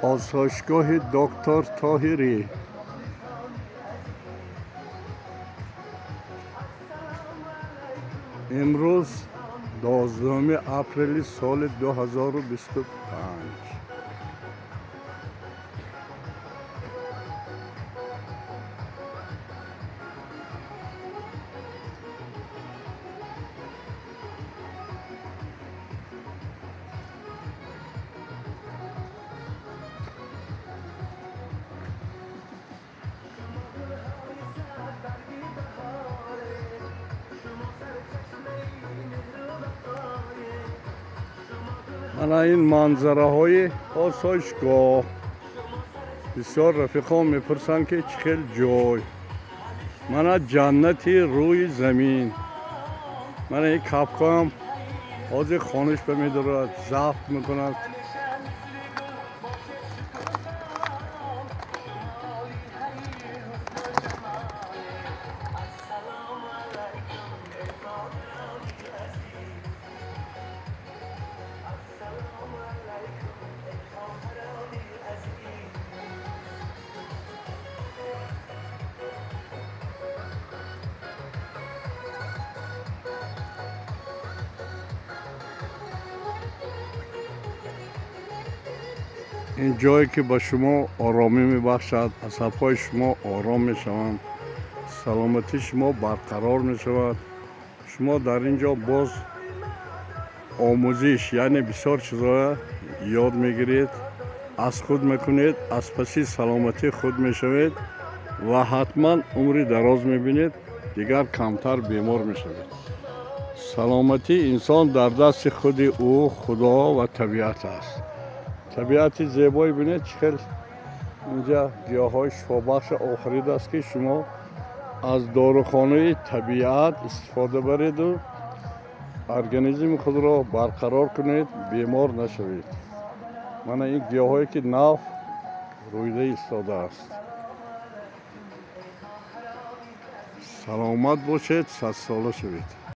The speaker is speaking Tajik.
Осоишгоҳи доктор Тоҳирӣ. Имрӯз 12 апрели соли 2025. Мана ин манзараҳои осоишгоҳ. Бисёр рафиқон мепурсанд, ки чӣ хел ҷой. Мана ҷаннати рӯи замин. Мана ин капкаам ҳозир хониш бамедорад, зафт мекунад. Ин ҷое ки ба шумо оромӣ мебахшад, асабҳои шумо ором мешаванд, саломатии шумо барқарор мешавад. Шумо дар ин ҷо боз омӯзиш, яъне бисёр чизҳоя ёд мегиред, аз худ мекунед, аз паси саломатии худ мешавед ва ҳатман умри дароз мебинед, дигар камтар бемор мешавед. Саломатии инсон дар дасти худи ӯ, Худо ва табиат аст. Табиати зебое бинед, чӣ хел инҷа гиёҳҳои шифобахш офаридааст, ки шумо аз дорухонаи табиат истифода бареду организми худро барқарор кунед, бемор нашавед. Мана ин гиёҳҳое ки нав рӯйда истодааст. Саломат бошед, садсола шавед.